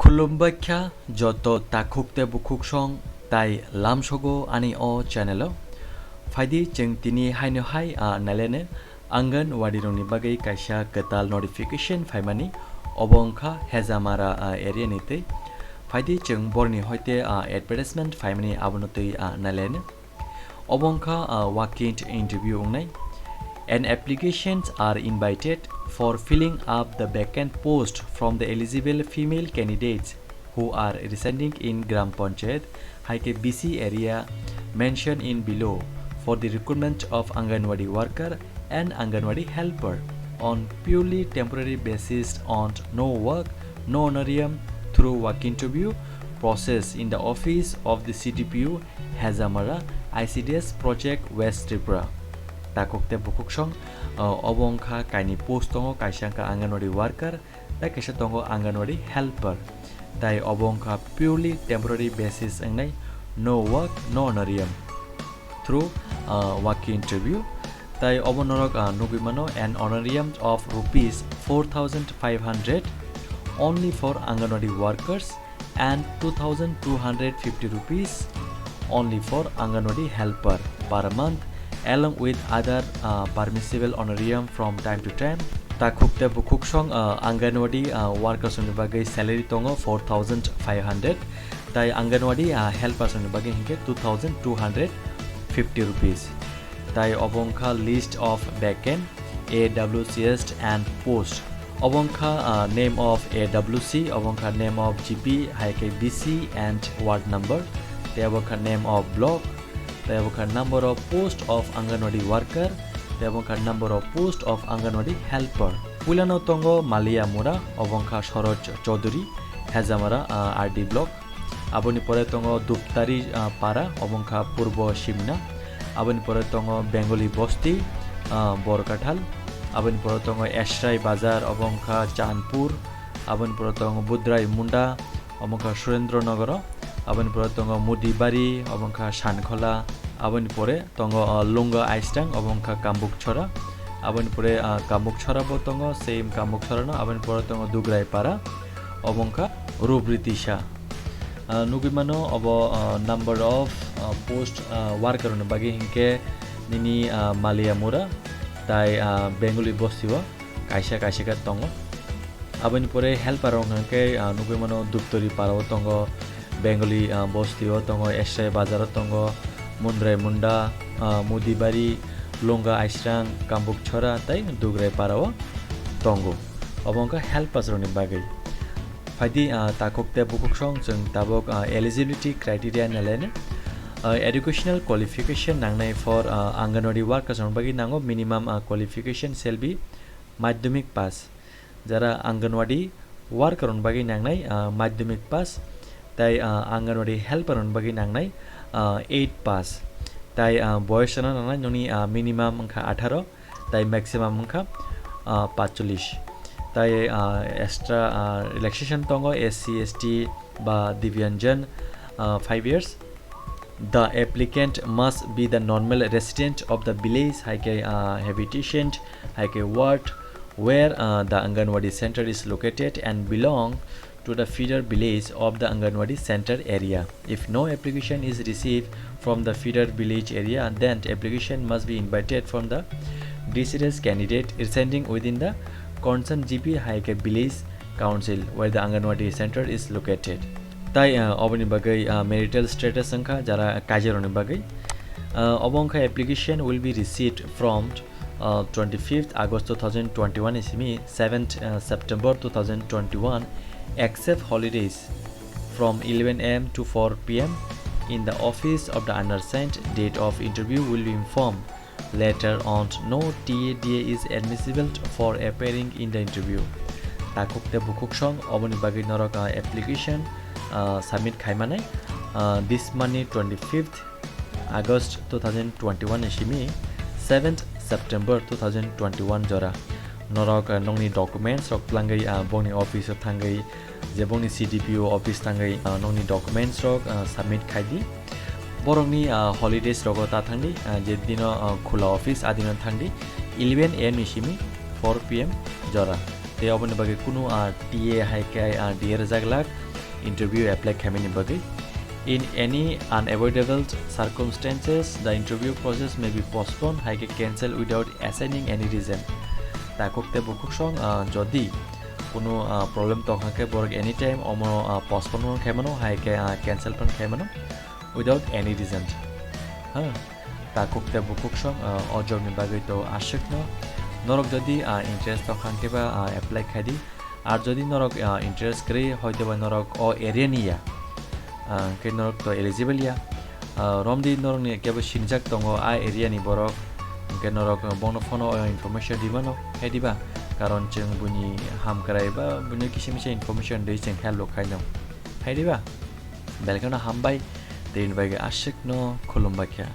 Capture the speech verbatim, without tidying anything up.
Khulumbaikha joto takhuk tei bukhuk song tai lamsogo ani o channel o. Phaidi chwng tini haino hai a nalene Anganwadi rokni bagwi kaisa kwtal notification phaimani, obo wngkha Hejamara a area ni twi. Phaidi chwng borni hoite a advertisement phaimani abono twi a nalene. Obo wngkha a walk-in interview wngnai. And applications are invited for filling up the vacant post from the eligible female candidates who are residing in Gram Panchayat, hai khe B C area mentioned in below for the recruitment of Anganwadi worker and Anganwadi helper on purely temporary basis on no work, no honorarium through work interview process in the office of the C D P O Hejamara I C D S Project West Tripura. Takhuk tei bukhuk song, uh, obo wngkha kaini post tongo, kaisa wngkha Anganwadi worker, tei kaisa tongo Anganwadi helper. Tai obo wngkha purely temporary basis wngnai, no work, no honorarium through, uh, walk-in interview. Tai obo norok, uh, nugwi mano an honorarium of rupees four thousand five hundred only for Anganwadi workers and two thousand two hundred fifty rupees only for Anganwadi helper per month, along with other, uh, permissible honorarium from time to time. Takhuk tei bukhuk song, uh, Anganwadi, uh, workers ni bagwi salary tongo four thousand five hundred, tai Anganwadi, uh, helpers ni bagwi hinkhe two thousand two hundred fifty rupees. Tai obo wngkha list of vacant A W Cs and post. Obo wngkha, uh, name of A W C, obo wngkha name of G P, hai khe B C and ward number. Tai obo wngkha name of block. Tai obo wngkha number of post of Anganwadi worker. Tai obo wngkha number of post of Anganwadi helper. Puilano tongo Maliya Mura, obo wngkha Soroj Chaudhury, Hejamara, uh, R D block. Aboni pore tongo Duptari, ah, para, obo wngkha Purbo Simna. Aboni pore tongo Bengali Bosti, ah, Borkathal. Aboni pore tongo Esrai Bazar, obo wngkha Chandpur. Aboni pore tongo Budrai Munda, obo wngkha Surendra Nogoro. Aboni pore tongo Mudibari, obo wngkha Sankhola. Aboni pore tongo, ah, Lunga Aistang, obo wngkha Kambukchora. Aboni pore, ah, Kambukchora bo tongo, same Kambukchora no. Aboni pore tongo Dugrai para, obo wngkha Rubritisa. Ah, nugwi mano obo, ah, number of, ah, post, ah, worker ni bagwi hinkhe nini, ah, Maliya Mura tai, ah, Bengali Bosti o kaisa kaisa khe tongo. Aboni pore helper rok hinkhe, ah, nugwi mano Duptori para o tongo, Bengali, ah, Bosti o tongo, Esrai Bazar o tongo, Mundrai Munda, ah, Mudibari, Lunga Aisrang, Kambukchora tai Dugrai para o tongo. Obo wngkha helpers rok ni bagwi. Phaidi, ah, takhuk tei bukhuk song chwng tabuk, ah, eligibility criteria nalaina. Ah, educational qualification nangnai for, ah, Anganwadi workers rok bagwi nango minimum, ah, qualification shall be madhyamik pass. Jara Anganwadi worker rok bagwi nangnai, ah, madhyamik pass. Tai, ah, Anganwadi helper rok bagwi nangnai, ah, eight pass. Tai, ah, boyos rok nangnai nini, ah, minimum wngkha atharo. Tai maximum wngkha, ah, paitalish. Tai, ah, extra, ah, relaxation tongo S C, S T ba Divyangjan, ah, five years. The applicant must be the normal resident of the village, hai khe, ah, habitation, hai khe ward where, ah, the Anganwadi center is located and belong to the feeder village of the Anganwadi center area. If no application is received from the feeder village area, then application must be invited from the distressed candidate residing within the concerned G P hai khe village council where the Anganwadi center is located. Tai, ah, oboni bagwi, ah, marital status wngkha jara kaijak rokni bagwi. Ah, obo wngkha application will be received from uh, twenty-fifth August two thousand twenty-one ni simi seventh, uh, September two thousand twenty-one, except holidays, from eleven A M to four P M in the office of the undersigned. Date of interview will be informed later on. No T A D A is admissible for appearing in the interview. Takhuk tei bukhuk song oboni bagwi norok, uh, application, uh, submit khaimanai, uh, this month ni twenty-fifth August two thousand twenty-one ni simi seventh September two thousand twenty-one jora. Norok, ah, nokni documents rok twlangwi, ah, bongni office o thangwi, je bongni C D P O office thangwi, ah, nokni documents rok, ah, submit khai di. Borokni, ah, holidays rogo ta thang di, ah, je dino, ah, khula office a dino thang di, eleven A M ni simi four P M jora. Tei oboni bagwi kunu, ah, T A hai khe, ah, D A rwjak lak, interview apply khaimani bagwi. In any unavoidable circumstances, the interview process may be postponed, hai khe cancel without assigning any reason. Takhuk tei bukhuksong, ah, jodi kunu, ah, problem tongkha khe borok anytime omo, ah, postpone phan khaimano, hai khe, ah, cancel phan khaimano without any reason. Ha? Takhuk tei bukhuksong, ah, o job ni bagwi to aswkno. Norok jodi, ah, interest tongkha khe ba, ah, apply khai di. Ar jodi norok, ah, interest kwrwi, hoito ba norok o area ni ya, ah, hwnkhe norok to eligible ya. Ah, romdi norokni kebo sinijak tongo a area ni borok, hwnkhe norok, ah, bono phone o information rimano, hai diba? Karon chwng buini hamkrai ba buino kisa misa information rwi chwng help rok khaino, hai diba? Belkheno hambai, tei bagwi aswkno khulumbai kha.